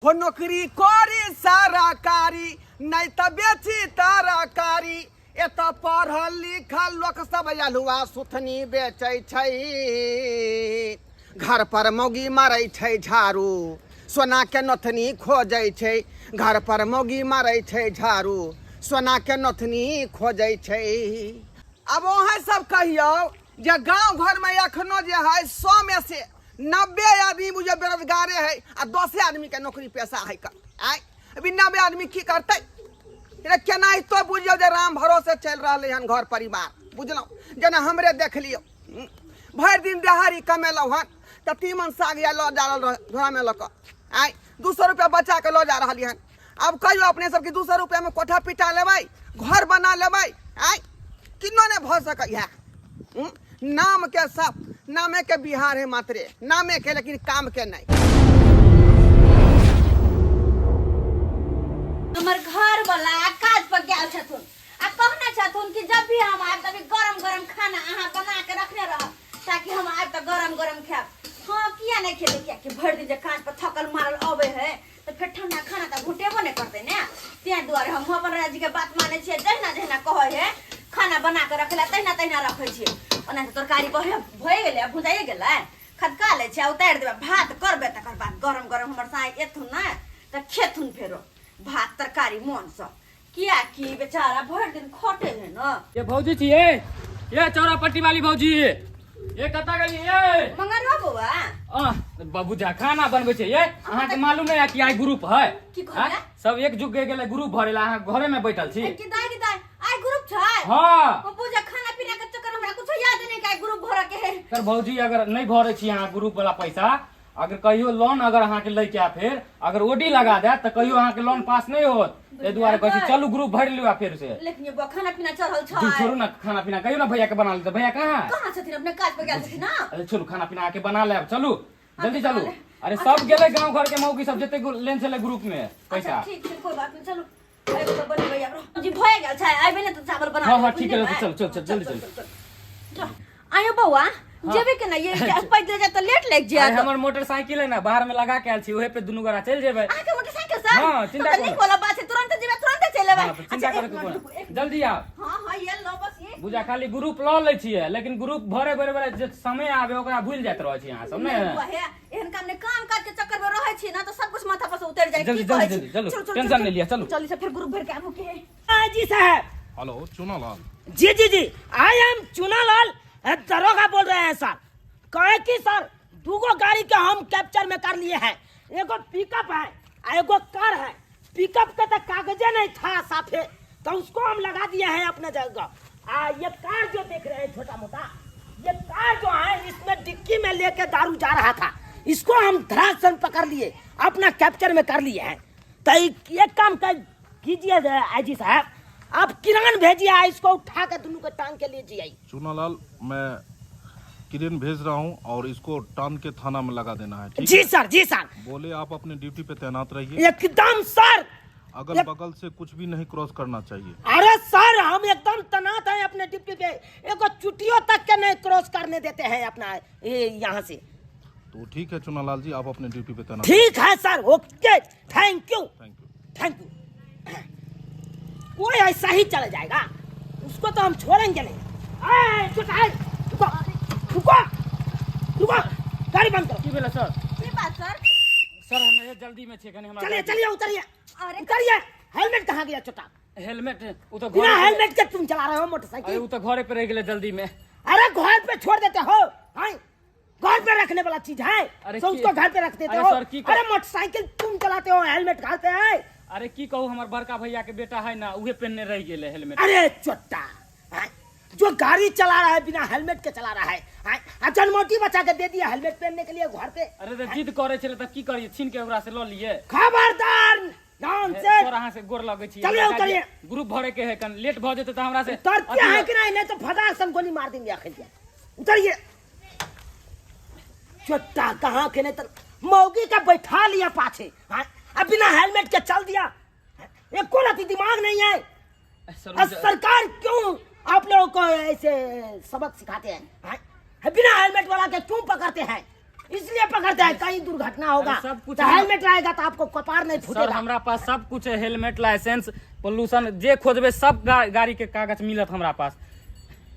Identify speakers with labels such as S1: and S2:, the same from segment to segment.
S1: हो नौकरी करी सरकारी, नहि तऽ बेची तरकारी। एतऽ पढ़ल लिखल लोक सब अल्हुआ सुथनी बेचै छै। घर पर मौगी मारै छै झाड़ू, सोना के नथनी खोजै छै। घर पर मौगी मारै छै झाड़ू, सोना के नथनी खोजै छै। आब अहाँ सब कहियौ जे गाँव घरमे एखनो जे है 100 में से 90 आदमी बुझे बेरोजगारे है आ 10 आदमी के नौकरी पैसा है का आय। अभी 90 आदमी की करतै? रे केनाहितो बुझियौ जे राम भरोसे चलि रहलै हन घर परिवार, बुझलहुँ? जेना हमरे देख लियौ, भरि दिन देहाड़ी कमेलहुँ हन तऽ तीमन साग या लऽ जा रहल झोरामे लऽ कऽ आय, 200 रुपया बचा कऽ लऽ जा रहलियै हन। आब कहियौ अपने सबके 200 रुपयामे कोठा पिटा लेबै, घर बना लेबै? आय किन्नो नहि भऽ सकैए। नाम के सब नामे के बिहार है, मात्रे नामे के, लेकिन काम के नहीं।
S2: हमर घर वाला काज पर गेल छथुन आ कहने छथुन कि जब भी हम आयब तभी गरम गरम खाना अहाँ बना के रखने रहब ताकि हम आयब तऽ गरम गरम खायब। हाँ, किया नहीं खेबै? किया कि भरि दिन जे काज पर थकल मारल अबै है तऽ फेर ठंडा खाना तऽ घुटेबो नहि करतै ने। ताहि दुआरे हम अपन राजी के बात मानै छियै, जहिना जहिना कहै है खाना बना के रखै ला तहिना तहिना रखै छियै। ओना तऽ तरकारी बढ़िया भए गेलै, आब भुजाइए गेलै, खदका लै छियै आ उतारि देबै, भात करबै, तकर बाद गरम गरम हमर साँइ एथुन ने तऽ खेथुन फेरो भात तरकारी मोनसँ, कियाकि बेचारा भरि दिन खटे है न।
S3: ये भौजी छी, ये ये चौरा पट्टी वाली भौजी, ये कतऽ गेली ये?
S2: मंगलवा बौआ।
S3: आ बाबू जा खाना बनबै छै। ये अहाँ के मालूम नहीं है कि आई ग्रुप है?
S2: की कहलियै?
S3: आँय? सब एक जुग गेलै ग्रुप भरे ला, अहाँ घरे में बैठल छी।
S2: की दाई, की दाई, आई ग्रुप छै?
S3: हाँ।
S2: हम पूजा खाना पीना के चक्कर में हमरा कुछ याद नहीं कि आई ग्रुप भरे के है।
S3: सर भौजी, अगर नहीं भरे छी अहाँ ग्रुप वाला पैसा, अगर कहियो लोन अगर अहाँ के लैके आ फेर अगर ओडी लगा देत तऽ कहियो अहाँ के लोन पास नहीं होत। एहि दुआरे कहै छी चलू ग्रुप भरि लियौ आ फेर से।
S2: लेकिन ये बौआ खाना पीना चढ़ल छै।
S3: दूर छोड़ू ना खाना पीना, कहियो ना भैया के बना लेते। भैया कहाँ है?
S2: कहाँ छथिन? अपने काज पर गेल छथिन ना।
S3: अरे छोड़ू, खाना पीना आके बना लेब, चलू जल्दी
S2: बना
S3: चलू।
S2: लेब।
S3: अरे सब गेलै गांव घर के मौगी सब जते लेन छलै ग्रुप में पैसा।
S2: अच्छा ठीक छै, कोई बात नहीं, चलू। एगो तऽ बनेबै आब। जी भए गेल छै, आबे ने तऽ चावल बना
S3: हाँ,
S2: देबै,
S3: हाँ, ठीक है,
S2: बुझलियै?
S3: चल, चल, चल, जल्दी
S2: चल,
S3: चल।
S2: चल, चल। आयो बौआ, जेबे के ना ये पैदल जाए तऽ लेट लागि
S3: अरे
S2: जायत।
S3: हमर मोटरसाइकिल है ना, बाहर में लगा के आयल छी, ओहे पे दुनू गोरा चलि जेबै।
S2: अहाँके मोटरसाइकिल सर?
S3: हाँ, चिंता
S2: तब तऽ नीक
S3: कोनो।
S2: वाला बात छै, तुरंत जेबै तुरंत चलि एबै।
S3: हाँ, तऽ चिंता
S2: अच्छा,
S3: करे
S2: एक
S3: के
S2: मिनट
S3: कोनो।
S2: रुकू, एक मिनट।
S3: जल्दी आओ।
S2: हाँ हाँ, ये लो बस ये।
S3: बुझा खाली ग्रुप लऽ लै छियै, लेकिन ग्रुप भरे भरे भरे जे समय आबे ओकरा भूलि जाइत रहै छी अहाँ सब ने।
S2: नहि बुआ, हे एहन काम नहि, काम काज के चक्कर में रहै छी ना तऽ सब कुछ माथा पर से उतरि जाय।
S3: जल्दी,
S2: की कहै
S3: जल्दी,
S2: छी?
S3: जल्दी, चलू,
S2: चलू, चलू,
S3: टेंशन
S2: चलू,
S3: नहि लिअ, चलू।
S2: चलू से फिर ग्रुप भरि के आबू के।
S4: हाँ जी साहब।
S5: हेलो चुनालाल
S4: जी जी जी, I am Chunalal दरोगा बोल रहे हैं सर। कहे कि सर दूगो गाड़ी के हम कैप्चर में कर लिए हैं, एगो पिकअप है आ एगो कार है। पिकअप के तो कागजे नहीं था साफे, तो उसको हम लगा दिए हैं अपने जगह। आ ये कार जो देख रहे हैं छोटा मोटा, ये कार जो है इसमें डिक्की में लेके दारू जा रहा था, इसको हम धड़ाक से पकड़ लिए, अपना कैप्चर में कर लिए हैं। तो एक काम कर कीजिए आई जी साहब, आप किरान भेजिए, इसको उठा के दोनों को टांग के लीजिए।
S5: चुनालाल, मैं किरण भेज रहा हूँ और इसको टांग के थाना में लगा देना है, ठीक
S4: जी
S5: है?
S4: सर, जी सर।
S5: बोले आप अपने ड्यूटी पे तैनात रहिए।
S4: एकदम सर।
S5: अगल बगल से कुछ भी नहीं क्रॉस करना चाहिए।
S4: अरे सर हम एकदम तैनात हैं अपने ड्यूटी पे, एगो चुटियों तक के नहीं क्रॉस करने देते हैं अपना ये यहाँ से।
S5: तो ठीक है चुनालाल जी, आप अपने ड्यूटी पे तैनात।
S4: ठीक है sir, okay, thank you.
S5: Thank you.
S4: Thank you. कोई ऐसा ही चले जाएगा, उसको तो हम छोड़ेंगे नहीं। ए, छोटा है, रुको रुको रुको, गाड़ी बंद करो।
S3: की भेलै सर?
S2: की बात सर?
S3: सर हम ये जल्दी में छियै कनी हमरा।
S4: चलिए चलिए उतरिए।
S2: अरे
S4: उतरिए। हेलमेट कहाँ गया छोटा?
S3: हेलमेट उ तो
S4: बिना
S3: घरे पे-
S4: हेलमेट के तुम चला रहे हो
S3: अरे
S4: मोटरसाइकिल?
S3: उ तो घरे पे रह गेलै जल्दी में।
S4: अरे घर पे छोड़ देते हो? हाँ, घर पे रखने वाला चीज है।
S3: अरे
S4: तो उसको घर पे रख देते
S3: अरे
S4: हो?
S3: सर, की
S4: अरे मोटरसाइकिल तुम चलाते हो, हेलमेट घर पे है?
S3: अरे की कहू, हमर बड़का भैया के बेटा है ना, उहे पहनने रह गेलै हेलमेट।
S4: अरे चोट्टा, हाँ? जो गाड़ी चला रहा है बिना हेलमेट के चला रहा है, हाँ? आ जनमोटी बचा के दे दिया हेलमेट पहनने के लिए घर पे।
S3: अरे तऽ जिद करै छलै तऽ की करियै, छीन के ओकरा से लऽ लियै।
S4: खबरदार, नॉनसेंस।
S3: सर अहाँ से गोर लगै छी।
S4: चलिए, उतरिए।
S3: ग्रुप भरे के है, कन लेट भऽ जेतै तऽ हमरा से
S4: उतरते हैं कि नहीं? नहीं तो फटाक से गोली मार देंगे आखिर। उतरिए। चोट्टा कहाँ के नहीं तो मौगी का बैठा लिया पाछे, हाँ? अब बिना हेलमेट के चल दिया, एको रति दिमाग नहीं है।
S3: सर,
S4: और सरकार क्यों आप लोगों को ऐसे सबक सिखाते हैं, हाँ? बिना हेलमेट वाला के क्यों पकड़ते हैं? इसलिए पकड़ते हैं, कहीं दुर्घटना होगा
S3: अरे सब कुछ
S4: तो
S3: है।
S4: हेलमेट रहेगा तो आपको कपार नहीं
S3: सर
S4: फूटेगा।
S3: हमरा पास सब कुछ है, हेलमेट, लाइसेंस, पोल्यूशन, जे खोजबे सब गाड़ी के कागज मिलत हमरा पास।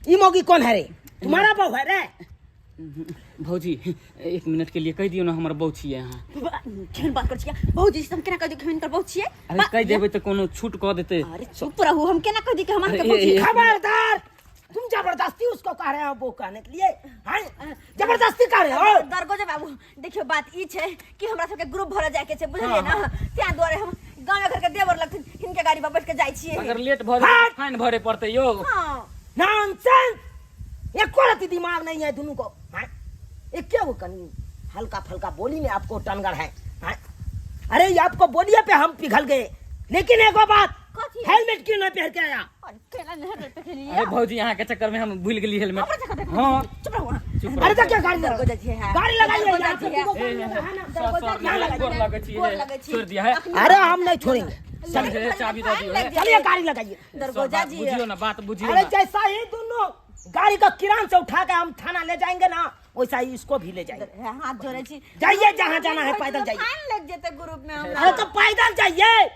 S4: ई मौगी कौन है रे? तुम्हारा बहू है रे?
S3: भौजी एक मिनट के लिए कह दियो ना, हमर बहू छियै अहाँ।
S2: केहन बात कर छियै भौजी से? हम केना कह दियो कि हम हिनकर बहू छियै?
S3: अरे कह देबै तऽ कोनो छूट कऽ देतै।
S2: अरे चुप रहू, हम केना कह दी कि हम अहाँके
S3: अरे,
S2: बहू छियै?
S4: खबरदार, तुम जबरदस्ती उसको कह रहे हो वो कहने के लिए, हैं? जबरदस्ती कर रहे हो?
S2: दरगोजा बाबू देखियो, बात ई छै कि हमरा सबके ग्रुप भरऽ जाय के छै, बुझलियै ना? तें दुआरे हम गाँव घर के देवर लगथिन, हिनके गाड़ी पर बैठ के जाइ छियै।
S3: अगर लेट भऽ जेतै तऽ फाइन भरे पड़तै यौ।
S2: हाँ।
S4: नॉनसेंस, एको रति दिमाग नहीं है दोनों को, हैं? ये क्या वो कनी हल्का फल्का बोली में आपको टनगर है, हैं? अरे ये आपको बोलिए पे हम पिघल गए, लेकिन एगो बात,
S2: कथी?
S4: हेलमेट क्यों नहीं पहन के आया?
S2: अरे केना नहीं हेलमेट पहनलियै?
S3: अरे भौजी, अहाँ के चक्कर में हम भूल गेली हेलमेट।
S2: हमरा चक्कर में?
S3: हाँ।
S2: चुप रहू अहाँ।
S3: चुप रहू।
S4: अरे तो क्या गाड़ी लगा,
S2: दरगोजा जी है।
S4: गाड़ी लगाइए
S2: दरगोजा
S4: यहाँ पे,
S2: जी है।
S4: दूगो गाड़ी
S3: ए,
S4: लगा है ना।
S3: सर, सर,
S4: ना लगाइए।
S3: गोर लगै छी,
S2: गोर लगै छी।
S3: छोड़ि दिया है।
S4: अरे हम नहीं छोड़ेंगे।
S3: चलिए, चाबी दऽ दियौ।
S4: चलिए गाड़ी लगाइए।
S2: दरगोजा
S3: बात
S2: जी
S3: बुझियो ना, बात बुझियो
S4: अरे
S3: ना।
S4: जैसा ही दोनों गाड़ी का किरान से उठा के हम थाना ले जाएंगे ना, वैसा ही इसको भी ले जाएंगे।
S2: हाथ जोड़े छी।
S4: जाइए जहाँ जाना है, पैदल जाइए।
S2: फाइन लग जेतै ग्रुप में हमरा।
S4: अरे तो पैदल जाइए,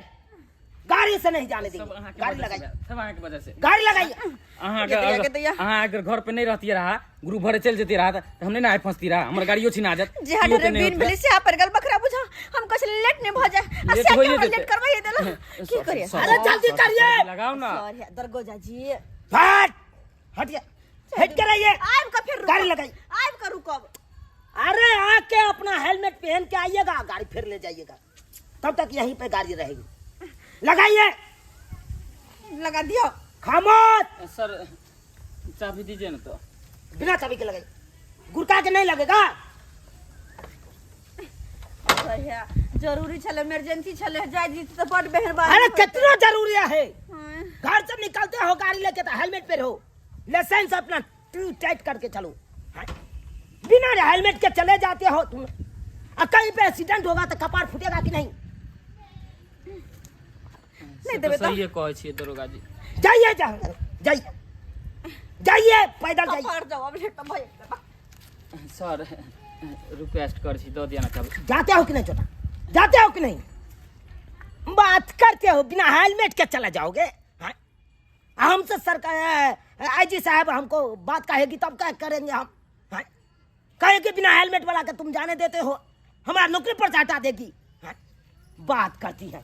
S4: गाड़ी से नहीं जाने
S3: सब
S4: देंगे।
S3: अहाँके
S4: गाड़ी
S3: वजह से
S4: लगाइए,
S3: सब अहाँके वजह से।
S4: गाड़ी लगाइए।
S3: अहाँके
S1: गेतैया,
S3: अगर
S1: गेतैया।
S3: अहाँ अगर घर पे नहीं रहती रहा, ग्रुप भरे चल जती रहा, तऽ हम नहीं ना आइ फंसती रहा, हमर गाड़ियो छिना जात।
S2: जे हट
S3: कियो तऽ
S2: रे
S3: नहि
S2: बिन
S3: होत।
S2: भेलै से पर गेल बकरा बुझा, हम कहै छलियै लेट नहि भऽ जाय आ
S3: लेट
S2: से
S3: होइए
S2: हमरा
S3: जेतै।
S2: लेट करवाइए देलक। की करियै?
S3: सर,
S4: अरे जल्दी
S3: सर,
S4: करिए।
S3: सर, लगाओ ना।
S2: सॉरी दरगोजा जी।
S4: हट हटिए, हट कर आइए।
S2: आबि कऽ फेर रुकब।
S4: गाड़ी लगाइए।
S2: आबि कऽ रुकब।
S4: अरे आके अपना हेलमेट पहन के आइएगा, गाड़ी फिर ले जाइएगा, तब तक यहीं पे गाड़ी रहेगी। लगाइए।
S2: लगा दियो।
S4: खामोश।
S3: सर चाबी दीजिए ना तो।
S4: बिना चाबी के लगाइए, गुरका के नहीं लगेगा।
S2: भैया जरूरी छलै, इमरजेंसी छलै, जाय जी तऽ बड मेहरबानी।
S4: अरे कितना जरूरी है?
S2: हाँ।
S4: घर से निकलते हो गाड़ी लेके तो हेलमेट पे रहो, लाइसेंस अपना टाइट करके चलो। हाँ। बिना हेलमेट के चले जाते हो तुम, और कहीं पे एक्सीडेंट होगा तो कपार फूटेगा कि नहीं?
S2: नहि देबै तऽ
S3: सहिए कहै छियै दरोगा जी।
S4: जाइए, जाइए, जाइए, जाइए, पैदल जाइए।
S2: कपार जाओ, अब लेट तऽ भऽ जेतै।
S3: सर रिक्वेस्ट कर छी, दऽ दिया ना चाबी।
S4: जाते हो कि नहीं छोटा, जाते हो कि नहीं? बात करते हो, बिना हेलमेट के चला जाओगे? हाँ? हमसे सरकार आई जी साहब हमको बात कहेगी तब क्या करेंगे हम? हाँ? कहेगी बिना हेलमेट वाला के तुम जाने देते हो, हमारा नौकरी पर से हटा देगी। हाँ? बात करती है।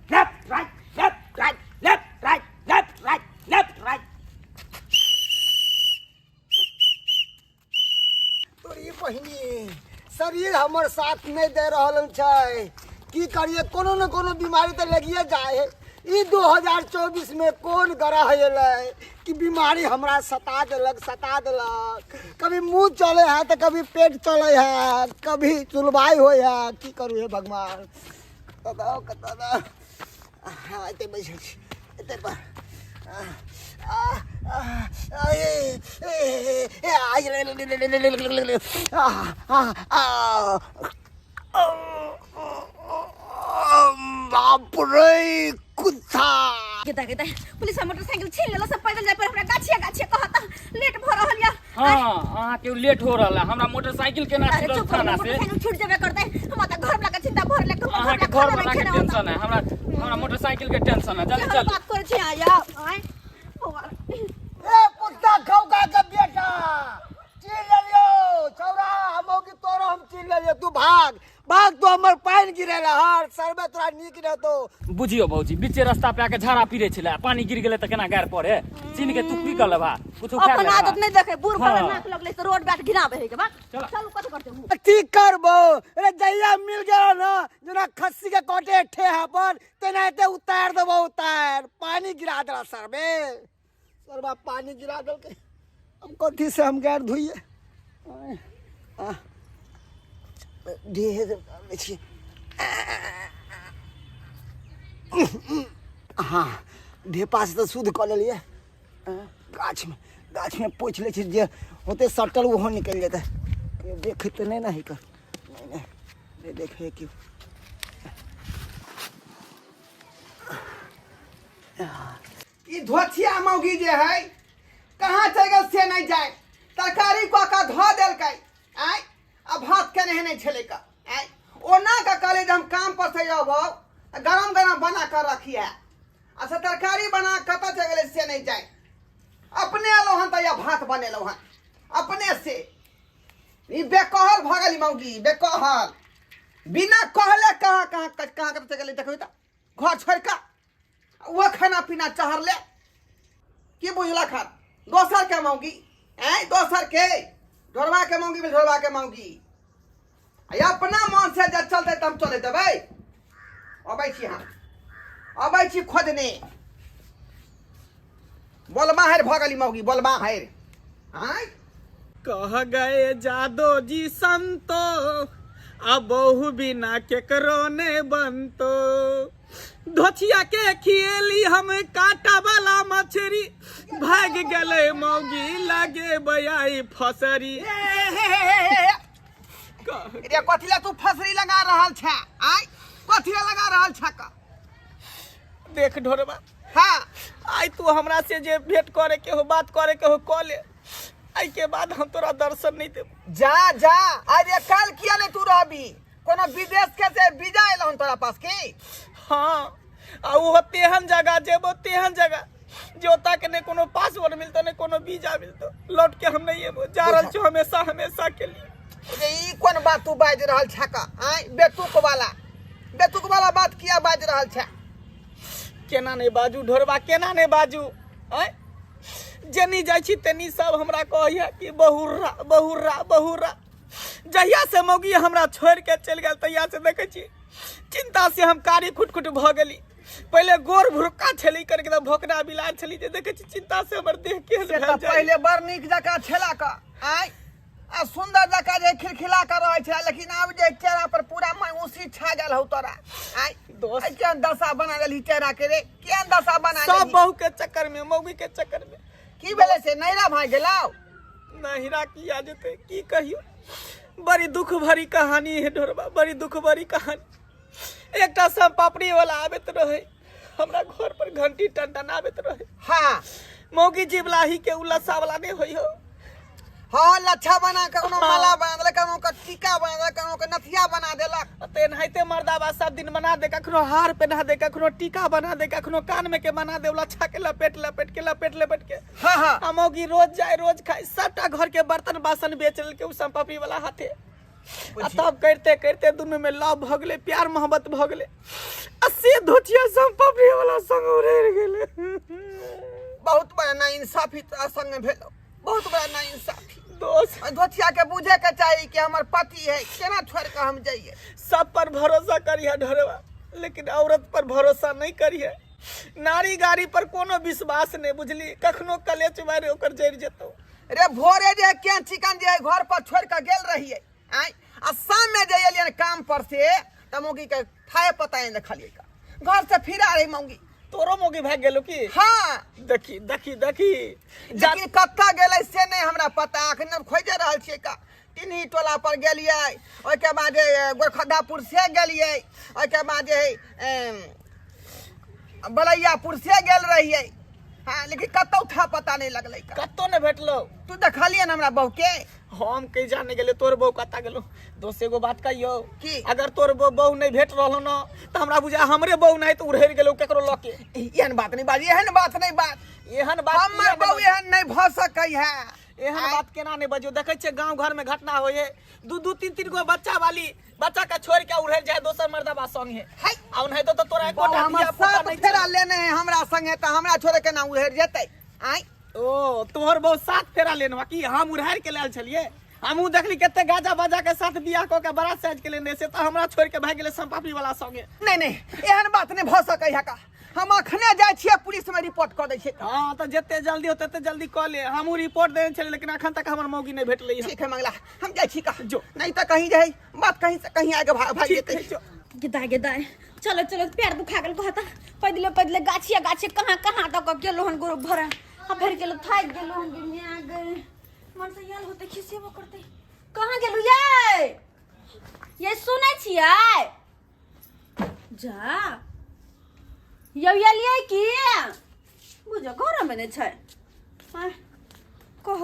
S4: Left right left right left right left right left right.
S1: तोरी बहिनी, शरीर हमर साथ नहि दे रहल छै, की करिए? कोनो ने कोनो बीमारी तऽ लगिए जाए है। ई 2024 में कोन ग्रह एलै कि बीमारी हमरा सता देलक, सता देलक। कभी मुँह चले है तऽ कभी पेट चले है, कभी चुलबाई होइ है। की करू हे भगवान? कतऽ कतऽ ने हाँ, एते बैसै छी, एते पर। आ, आ, आ, ए, ए, ए, आ, आ, आ, आ, बाप रे कुत्ता।
S2: गेता गेता, पुलिस मोटरसाइकिल छीन लेलक, सब पैदल जाय पर हमरा गाछिया गाछिया कहता, लेट भऽ रहल या।
S3: हाँ, अहाँ के लेट हो रहल है, हमरा मोटरसाइकिल केना
S2: अरे
S3: छूटल
S2: चुप रहो,
S3: थाना से?
S2: मोटरसाइकिल छूट जेबे करतै, हमरा तऽ घर वाला के चिंता भर ले।
S3: अहाँ के घर वाला के टेंशन है, हमरा हमरा मोटरसाइकिल के टेंशन है। जल्दी चल।
S2: बात करै छी आया आय।
S1: ए कुत्ता खौका के बेटा, चीन लेलियो छौड़ा, हम की तोरो हम चीन लेलियो। तू भाग भाग, तू हमर पानि गिरेला हर सरबे, तोरा नीक रहतो।
S3: बुझियो भौजी, बीचे रास्ता पे आके झाड़ा पीरे छलै, पानी गिर गेलै तऽ केना गार पड़े? चीन के तू की कर लेबा? कुछ उखाड़
S2: अपन
S3: लेबा?
S2: आदत नहीं देखे बूढ़
S3: हाँ।
S2: वाला नाक लगले से रोड बाट घिनाबे है के बा।
S3: चला।
S2: चलू, कथी करते हूँ?
S1: की करबो अरे, जहिया मिल गेलो ना, जेना खस्सी के काटे ठेहा पर तेनाहिते उतार देबो, उतार। पानी गिरा देला सरबे, सरबा पानी गिरा देलकै। हम कथी से हम गार धोइए? आ, ढेर लै छी। हाँ, ढेपा से तऽ शुद्ध कऽ लेलियै। गाछमे गाछमे पोछि लै छी, जे होतै सटल ओहो निकलि जेतै। केओ देखै तऽ नहि ने है कर, नहि नहि नहि देखै केओ। ई धोथिया मौगी जे है कहाँ चलि गेल से नहि जाय, तरकारी कऽ कऽ धऽ देलकै। आँय, आ भात केने नहि छलै का आँय ओना के कहले जे हम काम पर से अबौ गरम गरम बना कऽ रखिए अच्छा तरकारी बना कतऽ चलि गेलै से नहि जाय अपने एलहुँ हन तऽ या भात बनेलहुँ हन अपने से ई बेकहल भऽ गेली मौगी बेकहल बिना कहले कहाँ कहाँ कहाँ कतऽ चलि गेलै देखबै तऽ घर छोड़ि कऽ वो खाना पीना चहरले की बुझलक हन दोसर के मौगी ऐं दोसर के ढोरबा के मौगी भेल ढोरबा के मौगी आ अपना मन से जब चलते तब चले देबै अबै छी हम अबै छी खोजने बोलबा हेर भऽ गेली मौगी बोलबा हेर आँय
S6: कह गए जादो जी संतो आ बहु बिना केकरो ने बनतो धोथिया के खिएली हम कांटा वाला मछरी भाग गेलै मौगी लगे बयाई फसरी
S1: रे कथी ला तू फसरी लगा रहल छे आय कथी ला लगा रहल छे का
S6: देख ढोरबा
S1: हाँ
S6: आइ तू हमरा से जे भेंट करे के हो बात करे के हो कऽ ले एहि के बाद हम तोरा दर्शन नहीं देब
S1: जा जा अरे कल किया नहीं तू रहबी कोनो विदेश के से वीजा एल हन तोरा पास की
S6: हाँ आ उहो तेहन जगह जेबो तेहन जगह जे ओतऽ के नहि कोनो पासपोर्ट मिलतो नहि कोनो वीजा मिलतो लौट के हम नहीं एबो जा रहल छियो हमेशा हमेशा के लिए
S1: रे ई कोन बात तू बाजि रहल छे का आय बेतुक वाला बेतुक वाला बात किया बाजि रहल छे
S6: केना नहि बाजू ढोरबा केना नहि बाजू आँय जेनी जाइ छी तेनी सब हमरा कहैया कि बहुर्रा बहुर्रा बहुर्रा जहिया से मौगी हमरा छोड़ के चलि गेल तहिया से देखै छी चिंता से हम कारी खुट खुट भऽ गेली पहिले गोर भुरुक्का छली करके एकदम भोकना बिलार छली जे देखै छी चिंता से हमर देह केहन
S1: से
S6: भेल
S1: तऽ
S6: जाय
S1: पहिले बड़ नीक जकाँ छेला का आय आ सुंदर जकाँ जे खिलखिला कऽ रहै छला लेकिन आब जे चेहरा पर पूरा मायूसी छा गेल हौ तोरा आय
S6: दोस्त।
S1: आय केहन दशा बना देलही चेहरा के रे केहन दशा बना
S6: सब
S1: देलही
S6: बहू के चक्कर में मौगी के चक्कर में
S1: की भेलै से नैरा भाई गेलौ
S6: नहिरा किया जेतै की कहियो बड़ी दुख भरी कहानी है ढोरबा बड़ी दुख भरी कहानी एकटा सब पापड़ी वाला आबैत रहे हमरा घर पर घंटी टन टन आबैत रहे
S1: हाँ
S6: मौगी जीवलाही के उ लस्सा वाला नहीं होई हो
S1: हाँ लच्छा बना के कोनो माला बना देलक कोनो के टीका बना देलक कोनो के नथिया बना देलक
S6: तऽ एनाहिते मर्दाबा सब दिन बना दे कखनो हार पहना दे कखनो टीका बना दे कखनो कान में के बना दे उ लच्छा के लपेट लपेट के लपेट लपेट के
S1: हाँ हाँ
S6: आ मौगी रोज जाए रोज खाए सबटा घर के बर्तन बासन बेच लेलकै उ सम्पत्ति वाला हाथे आ तब करते करते दुनू में लव भऽ गेलै प्यार मोहब्बत भऽ गेलै आ से धोतिया सम्पत्ति वाला संग उड़ि गेलै
S1: बहुत बड़ा नाइंसाफी तोरा संग भेलो बहुत बड़ा नाइंसाफी
S6: दोस्त
S1: ओहि धोतिया के बुझे के चाही कि हमर पति है केना छोड़ के हम जाइए
S6: सब पर भरोसा करिहे ढोरवा लेकिन औरत पर भरोसा नहीं करिहे नारी गाड़ी पर कोनो विश्वास नहीं बुझली कखनो कलेच मारे ओकर जरि जेतौ
S1: रे भोरे जे केहन चिकन जे घर पर छोड़ के गेल रहिए आय आ शाम में जे एलियन काम पर से त मौगी के थाए पता नहीं देखलिए का घर से फिरा रही मौगी
S6: तोरो मौगी भाग गेलो की
S1: हाँ
S6: देखी देखी देखी जा
S1: लेकिन कतऽ गेलै से नहि हमरा पता अखन हम खोजे रहल छियै का टिन्ही टोला पर गेलियै ओहिके बाद जे गोरखद्दापुर से गेलियै ओहिके बाद जे बलैयापुर से गेल रहियै हाँ लेकिन कतौ था पता नहीं लगलै का
S6: कतौ नहि भेटलो
S1: तू देखलियै ने हमरा बहू के
S6: हम कहीं जाने गेलियै तोर बहू कतऽ गेलो दोस्त एगो बात कहियो
S1: की?
S6: अगर तोर बहू नहीं भेट रहलो न तऽ हमरा बुझा हमरे बहू नहीं तऽ उड़ेर गेलो केकरो लऽ के
S1: एहन बात नहीं बाज एहन बात नहीं बात
S6: एहन बात
S1: हमर
S6: किया
S1: बहू
S6: नहि
S1: एहन नहीं भऽ सकै है
S6: एहन बात केना नहीं बजियो देखै छियै गाँव घर में घटना होइ है दू दू तीन तीन गो बच्चा वाली बच्चा के छोड़ के उड़ेर जाए दोसर मर्दबा संगे
S1: है
S6: आ ओनाहितो तऽ तोरा
S1: बहू
S6: एकोटा
S1: हमर
S6: धिया पुता
S1: सात
S6: नहि
S1: फेरा
S6: छौ।
S1: लेने है हमरा संगे तऽ हमरा छोड़े के ना उड़ेर जेतै आँय
S6: ओ तोहर बहुत सात फेरा लेने की हम उड़ारि के लायल छलियै हमहूँ देखली कते गाजा बाजा के साथ बियाह कऽ के बड़ा साइज के लेने से तऽ हमरा छोड़ के भागि गेलै सम्पापी वाला संगे
S1: नहीं नहीं एहन बात नहीं भऽ सकै है का हम अखने जाइ छियै पुलिस में रिपोर्ट कऽ दै छियै
S6: हाँ तऽ जते जल्दी हो तते जल्दी कऽ ले हमहूँ रिपोर्ट देने छलियै लेकिन अखन तक हमर मौगी नहि भेटलै हँ
S1: ठीक है मंगला हम जाइ छी का
S6: जो।
S1: नहीं तऽ कहीं जाइ बात कहीं से कहीं आगे भाग भाग
S6: ठीक
S1: जेतै
S6: है जो
S2: गेदाय गेदाय चलो चलो पैर दुखा गेल कहता पैदले पैदले गाछिया गाछिया कहाँ कहाँ तक गेलो हन गोरु भरा आ भरि गेलो थाकि गेलो हन गिरने गए मन से याल होते खिसेबो करते कहाँ गेलु ये ये सुनै छियै जा यौ एलियै की बुझो घरमे नहि छै आँय, कह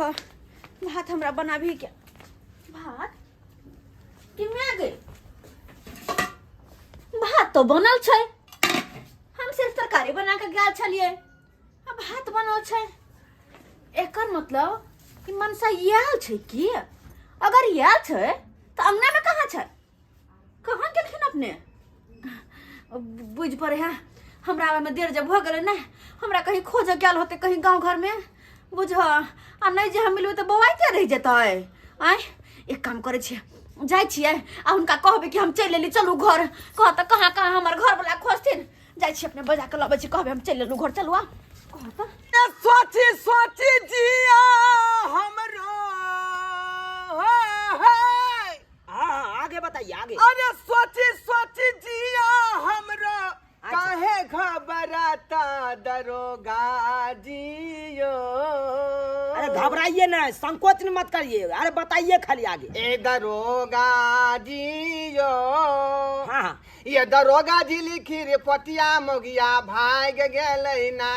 S2: भात हमरा बनाबी के भात कि मैं गई भात तो बनल छै हम सिर्फ तरकारी बना के गेल छलियै आ भात बनल छै एकर मतलब कि मनसा आयल छै की अगर आयल छै तऽ अंगना में कहाँ छै कहाँ गेलखिन अपने बुझि पड़े है हमरा आबैमे देर जब भऽ गेलै ने हमरा कहीं खोजऽ गेल होतै कहीं गाँव घरमे बुझ आ नहि जे हम मिलबै तऽ बौआइते रहि जेतै आँय एक काम करै छियै जाइ छियै आ हुनका कहबै कि हम चलि एली चलू घर कह तऽ कहाँ कहाँ हमर घरवला खोजथिन जाइ छियै अपने बजा कऽ लबै छी कहबै हम चलि एलहुँ घर चलू आ कह तऽ
S1: ए सोची सोची जिया हमरो हे।
S4: हाँ हाँ आगे बताइए आगे।
S1: अरे सोची सोची जिया हमरो काहे घबराता दरोगा जियो।
S4: अरे घबराइए ना, संकोच मत करिए, अरे बताइए खाली आगे।
S1: ए दरोगा जियो।
S4: हाँ हाँ।
S1: ये दरोगा जी लिखी रिपोर्टिया मोगिया भाग गेलै ना।